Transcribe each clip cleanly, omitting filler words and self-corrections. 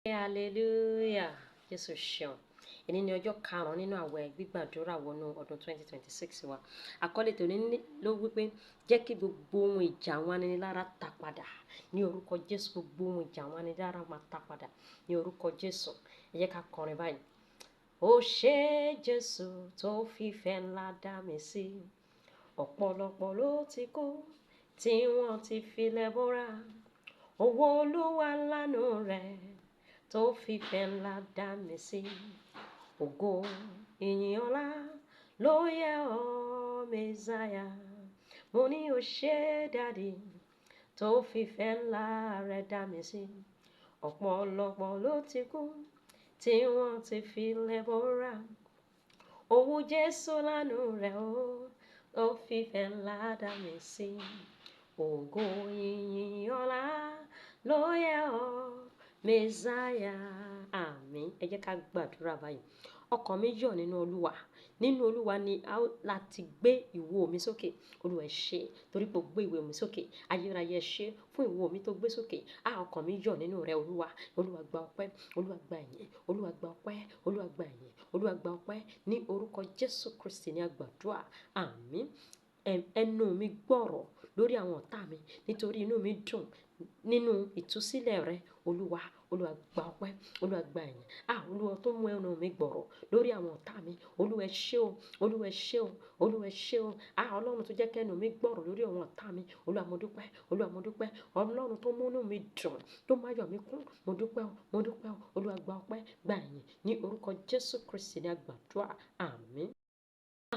Hallelujah. Jésù ṣeun. Èní ni ọjọ́ karùn-ún nínú àwẹ̀ gbígbàdúrà wọnú ọdún 2026 wa. Àkọlé tòní ló wípé jẹ́ kí gbogbo ohun ìjà àwọn aninilára ta padà. Ní orúkọ Jésù, gbogbo ohun ìjà àwọn aninilára máa ta padà. Ní orúkọ Jésù. Ẹ jẹ́ ká kọrin báyìí. Ó ṣé Jésù tó fìfẹ́ ńlá dá mi sí. Ọ̀pọ̀lọpọ̀ ló ti kú tí wọ́n ti filẹ̀ bóra. Owó Olúwa lánàá rẹ̀ tó fìfẹ́ ńlá dá mi sí. Ògo, ìyìn, ọlá ló yẹ ọ́, Mẹ́sáyà. Mo ní o ṣé, Daddy, tó fìfẹ́ ńlá rẹ̀ dá mi sí. Ọ̀pọ̀lọpọ̀ ló ti kú tí wọ́n ti filẹ̀ bóra. Owó Jésù lánàá rẹ̀ ó tó fìfẹ́ ńlá dá mi sí. Ògo, ìyìn, ọlá ló yẹ ọ́, Mẹ́sáyà. Àmín. Ẹ jẹ́ ká gbàdúrà báyìí. Ọkàn mi yọ̀ nínú Olúwa. Nínú Olúwa ni a ó láti gbé ìwo mi sókè. Olúwa, ẹ ṣé torí pé o gbé ìwo mi sókè. Ayérayé, ẹ ṣé fún ìwo mi tó gbé sókè. Á, ọkàn mi yọ̀ nínú rẹ, Olúwa. Olúwa, gba ọpẹ́. Olúwa, gba ìyìn. Olúwa, gba ọpẹ́. Olúwa, gba ìyìn. Olúwa, gba ọpẹ́. Ní orúkọ Jésù Kristi ní a gbàdúrà. Àmín. Ẹnu mi gbọ́rọ̀ lórí àwọn ọ̀tá mi nítorí inú mi dùn nínú ìtúsílẹ̀ rẹ, Olúwa. Olúwa, gba ọpẹ́. Olúwa, gba ìyìn. Ah, Olúwa tó mú ẹnu mi gbọ́rọ̀ lórí àwọn ọ̀tá mi. Olúwa, ẹ ṣé o. Olúwa, ẹ ṣé o. Olúwa, ẹ ṣé o. Ah, Ọlọ́run tó jẹ́ kí ẹnu mi gbọ́rọ̀ lórí àwọn ọ̀tá mi. Olúwa, mo dúpẹ́. Olúwa, mo dúpẹ́. Ọlọ́run tó mú inú mi dùn, tó mú ayọ̀ mi kún. Mo dúpẹ́ o. Mo dúpẹ́ o. Olúwa, gba ọpẹ́, gba ìyìn. Ní orúkọ Jésù Kristi ní a gbàdúrà. Àmín.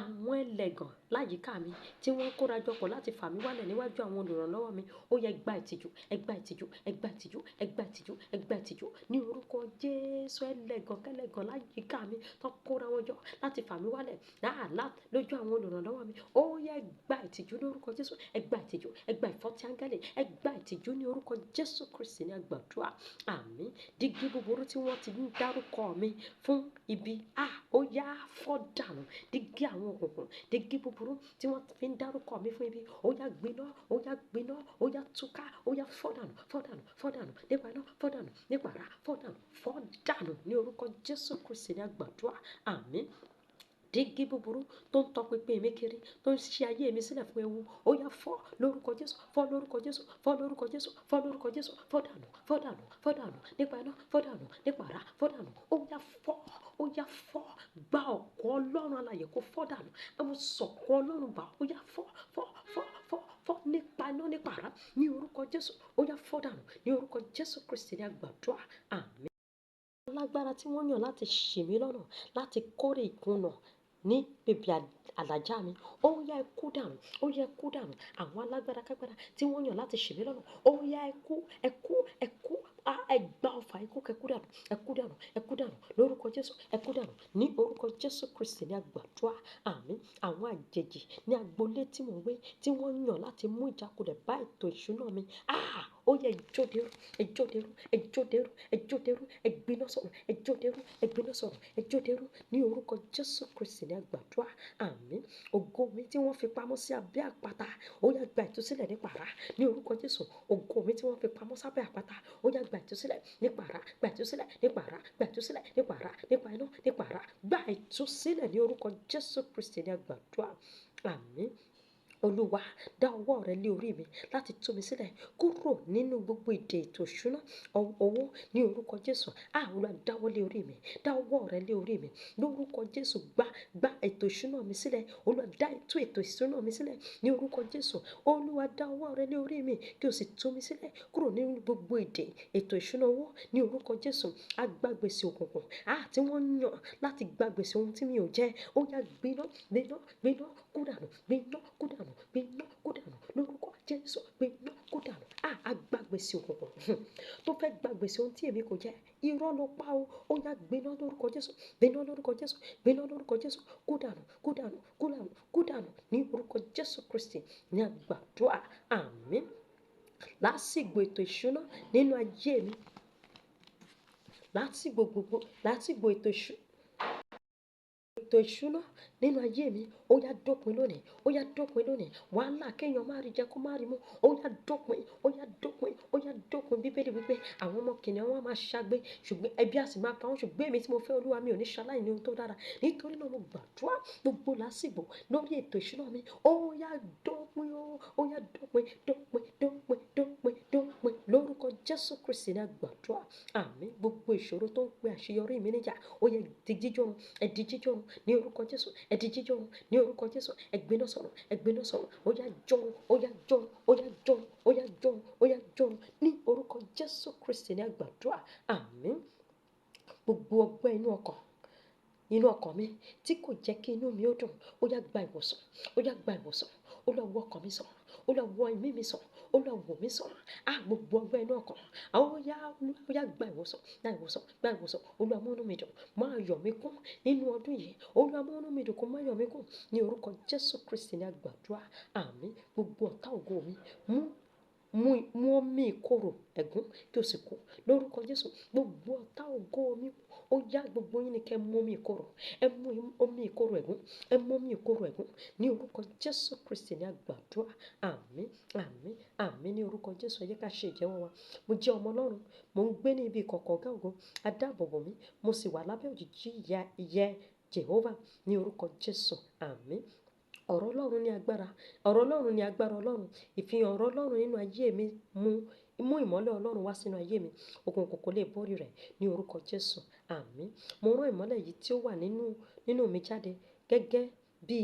Àwọn ẹlẹ́gàn láyìíká mi tí wọ́n kóra jọ pọ̀ láti fà mí wálẹ̀ níwájú àwọn olùrànlọ́wọ́ mi, ó yẹ gba ìtìjú, ẹ gba ìtìjú, ẹ gba ìtìjú, ẹ gba ìtìjú, ẹ gba ìtìjú ní orúkọ Jésù. Ẹlẹ́gàn kẹlẹ́gàn láyìíká mi tó kóra wọn jọ láti fà mí wálẹ̀ láàlá lójú àwọn olùrànlọ́wọ́ mi, ó yẹ gba ìtìjú ní orúkọ Jésù. Ẹ gba ìtìjú, ẹ gba ìfọ́tí áńgẹ́lì, ẹ gba ìtìjú ní orúkọ Jésù Kristi ní a gbàdúrà. Àmín. Dígí búburú tí wọ́n ti ń dárúkọ mi fún ibi, ah, ó yá, fọ́ dànù. Dígí àwọn òkùnkùn, dígí búburú tí wọ́n fi ń dárúkọ mi fún ibi, ó yá, gbiná, ó yá, gbiná, ó yá, túká, ó yá, fọ́ dànù, fọ́ dànù, fọ́ dànù nípa iná, fọ́ dànù nípa àrá, fọ́ dànù, fọ́ dànù ní orúkọ Jésù Kristi ní a gbàdúrà. Àmín. Dígí búburú tó ń tọpinpin mi kiri, tó ń ṣe ayé mi sílẹ̀ fún ewu, ó yá, fọ́ lórúkọ Jésù, fọ́ lórúkọ Jésù, fọ́ lórúkọ Jésù, fọ́ lórúkọ Jésù, fọ́ dànù, fọ́ dànù, fọ́ dànù nípa iná, fọ́ dànù nípa àrá, fọ́ dànù. Ó yá, fọ́, ó yá, fọ́. Gba ọ̀kọ̀ Ọlọ́run alààyè kó fọ́ dànù. Ẹ sọ̀kọ̀ Ọlọ́run bá, ó yá, fọ́, fọ́, fọ́, fọ́, fọ́ nípa iná, nípa àrá, ní orúkọ Jésù. Ó yá, fọ́ dànù ní orúkọ Jésù Kristi ní a gbàdúrà. Àmín. Alágbára tí wọ́n yàn láti ṣì mí lọ́nà, láti kórè ìkùnà ní bèbè àlàjá mi, ó yá, ẹ kú dànù, ó yá, ẹ kú dànù. Àwọn alágbára kágbára tí wọ́n yàn láti ṣì mí lọ́nà, ó yá, ẹ kú, ẹ kú, ẹ kú. Ẹ gba ọfà ikú, kẹ kú dànù, ẹ kú dànù, ẹ kú dànù lórúkọ Jésù, ẹ kú dànù ní orúkọ Jésù Kristi ní a gbàdúrà. Àmín. Àwọn àjèjì ní agboolé tí mò ń gbé tí wọ́n yàn láti mú ìjákulẹ̀ bá ètò ìṣúná mi, ah, ó yẹ, ẹ jó dérú, ẹ jó dérú, ẹ jó dérú, ẹ jó dérú, ẹ gbiná sọ̀rọ̀, ẹ jó dérú, ẹ gbiná sọ̀rọ̀, ẹ jó dérú ní orúkọ Jésù Kristi ní a gbàdúrà. Àmín. Ògo mi tí wọ́n fi pamọ́ sí abẹ́ àpáta, ó yá, gba ìtúsílẹ̀ nípa àrá ní orúkọ Jésù. Ògo mi tí wọ́n fi pamọ́ sábẹ́ àpáta, ó yá, gba ìtúsílẹ̀ nípa àrá, gba ìtúsílẹ̀ nípa àrá, gba ìtúsílẹ̀ nípa àrá, nípa iná, nípa àrá, gba ìtúsílẹ̀ ní orúkọ Jésù Kristi ní a gbàdúrà. Àmín. Olúwa, dá ọwọ́ rẹ lé orí mi láti tú mi sílẹ̀ kúrò nínú gbogbo ìdè ètò ìṣúná owó ní orúkọ Jésù. Ah, Olúwa, dáwọ́ lé orí mi, dá ọwọ́ rẹ lé orí mi lórúkọ Jésù. Gba ètò ìṣúná mi sílẹ̀. Olúwa, dá ètò ètò ìṣúná mi sílẹ̀ ní orúkọ Jésù. Olúwa, dá ọwọ́ rẹ lé orí mi kí o sì tú mi sílẹ̀ kúrò nínú gbogbo ìdè ètò ìṣúná owó ní orúkọ Jésù. Agbágbèsè òkùnkùn, ah, tí wọ́n yàn láti gbàgbèsè ohun tí mi ò jẹ́, ó yá, gbiná, gbiná, gbiná, kú dànù, gbiná, kú dànù, gbiná, kú dànù lórúkọ Jésù, gbiná, kú dànù. Ah, agbágbèsè òkùnkùn tó fẹ́ gbàgbèsè ohun tí èmi kò jẹ́, irọ́ ló pa o. Ó yá, gbiná lórúkọ Jésù, gbiná lórúkọ Jésù, gbiná lórúkọ Jésù, kú dànù, kú dànù, kú dànù, kú dànù ní orúkọ Jésù Kristi ní a gbàdúrà. Àmín. Lásìgbò ètò ìṣúná nínú ayé mi, lásìgbò gbogbo, lásìgbò ètò ìṣúná Ètò ìṣúná nínú ayé mi, ó yá dópin lónìí, ó yá dópin lónìí. Wàhálà kéèyàn má rí jẹ kó má rí mú, ó yá dópin, ó yá dópin, ó yá dópin. Bíbélì wípé àwọn ọmọ kìnìún wọn máa ṣagbe, ṣùgbọ́n ẹbí á sì máa pa wọ́n, ṣùgbọ́n èmi tí mo fẹ́ Olúwa mi ò ní ṣaláì ní ohun tó dára. Nítorí náà mo gbàdúrà gbogbo làásìgbò lórí ètò ìṣúná mi, ó yá dópin o, ó yá dópin, dópin, dópin, dópin, dópin. Lórúkọ Jésù Kristi ní a gbàdúrà. Àmín. Gbogbo ìṣòro tó ń pe àṣeyọrí mi níjà, ó yẹ di jíjórun, ẹ di jíjórun ní orúkọ Jésù, ẹ di jíjórun ní orúkọ Jésù. Ẹ gbiná sọ̀rọ̀, ẹ gbiná sọ̀rọ̀, ó yá jórun, ó yá jórun, ó yá jórun, ó yá jórun, ó yá jórun ní orúkọ Jésù Kristi ní a gbàdúrà. Àmín. Gbogbo ọgbẹ́ inú ọkàn, inú ọkàn mi tí kò jẹ́ kí inú mi ó dùn, ó yá gba ìwòsàn, ó yá gba ìwòsàn. Olúwa wo ọkàn mi sàn, Olúwa wo ẹ̀mí mi sàn, Olúwa wò mí sàn. Á gbogbo ọgbẹ́ inú ọkàn, ó yá, ó yá gba ìwòsàn, gba ìwòsàn, gba ìwòsàn. Olúwa mú inú mi dùn, má yọ̀ mí kún nínú ọdún yìí. Olúwa mú inú mi dùn kó má yọ̀ mí kún ní orúkọ Jésù Kristi ní a gbàdúrà. Àmín. Gbogbo ọ̀tá ògo mi, mú omi ìkorò ẹ̀gún kí o sì kú lórúkọ Jésù. Gbogbo ọ̀tá ògo mi, ó yá gbogbo yín ni kẹ́ mú omi ìkorò, ẹ mú omi ìkorò ẹ̀gún, ẹ mú omi ìkorò ẹ̀gún ní orúkọ Jésù Kristi ní a gbàdúrà. Àmín, àmín, àmín ní orúkọ Jésù. Ẹ jẹ́ ká ṣe ìjẹ́wọ́ wa. Mo jẹ́ ọmọ Ọlọ́run, mò ń gbé ní ibi ìkọ̀kọ̀ ọ̀gá ògo, a dáàbòbò mi, mo sì wà lábẹ́ òjìji ìyẹ́ Jèhófà ní orúkọ Jésù. Àmín. Ọ̀rọ̀ Ọlọ́run ní agbára. Ọ̀rọ̀ Ọlọ́run ní agbára Ọlọ́run. Ìfihàn ọ̀rọ̀ Ọlọ́run nínú ayé mi mú ìmọ́lẹ̀ Ọlọ́run wá sínú ayé mi. Òkùnkùn kò lè borí rẹ̀ ní orúkọ Jésù. Àmín. Mo rán ìmọ́lẹ̀ yìí tí ó wà nínú mi jáde gẹ́gẹ́ bí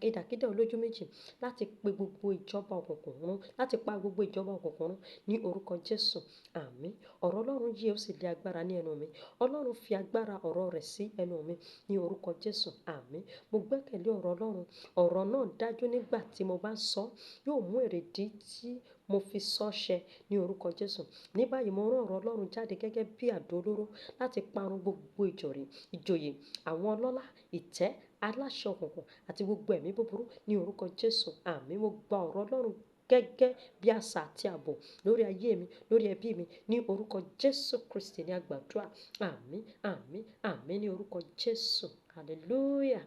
ìdàkídà olójú méjì láti pe gbogbo ìjọba òkùnkùn run, láti pa gbogbo ìjọba òkùnkùn run ní orúkọ Jésù. Àmín. Ọ̀rọ̀ Ọlọ́run yìí ó sì lé agbára ní ẹnu mi. Ọlọ́run fi agbára ọ̀rọ̀ rẹ̀ sí ẹnu mi ní orúkọ Jésù. Àmín. Mo gbẹ́kẹ̀lé ọ̀rọ̀ Ọlọ́run. Ọ̀rọ̀ náà dájú nígbà tí mo bá sọ, yóò mú èrèdí tí mo fi sọ ṣẹ ní orúkọ Jésù. Ní báyìí mo rán ọ̀rọ̀ Ọlọ́run jáde gẹ́gẹ́ bí àdó olóró láti parun gbogbo ìjòyè, àwọn ọlọ́lá, ìtẹ́, aláṣẹ òkùnkùn àti gbogbo ẹ̀mí búburú ní orúkọ Jésù. Àmín. Mo gba ọ̀rọ̀ Ọlọ́run gẹ́gẹ́ bí asà àti ààbò lórí ayé mi, lórí ẹbí mi ní orúkọ Jésù Kristi ní a gbàdúrà. Àmín, àmín, àmín ní orúkọ Jésù. Hallelujah.